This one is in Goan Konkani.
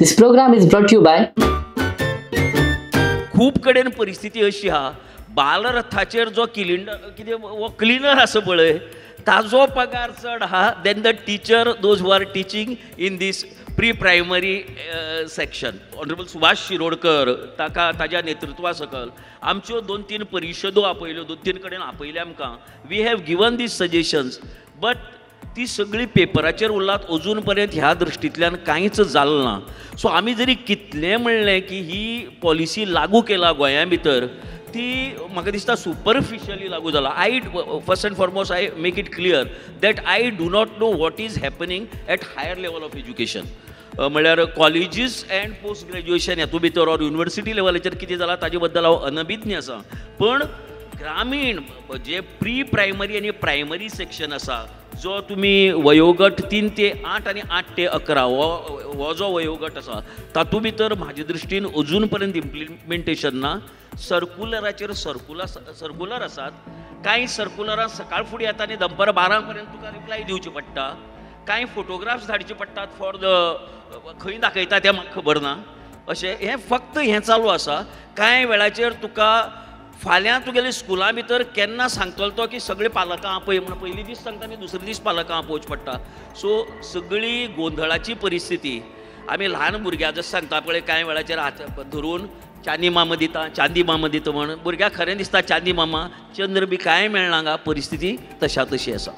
This program is brought you by. खूब कडेन परिस्थिती अशी आहा, बालरथाचेर जो किलिंडर कितें हो क्लिनर आसा पळय ताजो पगार चड आहा than the teacher those who are teaching in this pre primary section. Honourable Subhash Shirodkar ताका ताज्या नेतृत्वा सकल आमच्यो 2-3 परिशदो आपयल्यो, 2-3 कडेन आपयले आमकां. We have given these suggestions but ती सगळी पेपराचेर उरलात, अजून पर्यंत ह्या दृश्टींतल्यान कांयच जालें ना. सो आमी जरी कितलें म्हणलें की ही पॉलिसी लागू केला गोंया भितर, ती म्हाका दिसता सुपरफिशियली लागू जाला. I first and foremost I make it clear that I do not know what is happening at higher level of education, म्हळ्यार कॉलेजीस अँड पोस्ट ग्रॅज्युएशन हातूंत भितर ऑर युनिवर्सिटी लेवलाचेर कितें जालां ताजे बद्दल हांव अनभिज्ञ आसा. पण ग्रामीण जे प्री प्रायमरी आनी प्रायमरी सेक्शन आसा, जो तुमी वयोगट 3 ते 8 आनी 8 ते 11 हो जो वयोगट आसा तातूंत भितर म्हाजे दृश्टीन अजून पर्यंत इम्प्लिमेंटेशन ना. सर्कुलराचेर सर्कुलर आसात, कांय सर्कुलरां सकाळ फुडें येता आनी दनपारां 12 पर्यंत तुका रिप्लाय दिवची पडटा, कांय फोटोग्राफ्स धाडचे पडटात फॉर the खंय दाखयता तें म्हाका खबर ना. अशें हें फक्त हें चालू आसा. कांय वेळाचेर तुका फाल्यां तुगेले स्कुला भितर केन्ना सांगतलो तो की सगळे पालकां आपय म्हण, पयली दीस सांगता आनी दुसरे दीस पालकां आपोवचें पडटा. सो सगळी गोंधळाची परिस्थिती. आमी ल्हान भुरग्यां जशें सांगता पळय कांय वेळाचेर हात धरून चांदी मामा दिता, चांदी मामा दिता म्हण, भुरग्याक खरें दिसता चांदी मामा, चंद्र बी कांय मेळना हांगा. परिस्थिती तशा तशी आसा.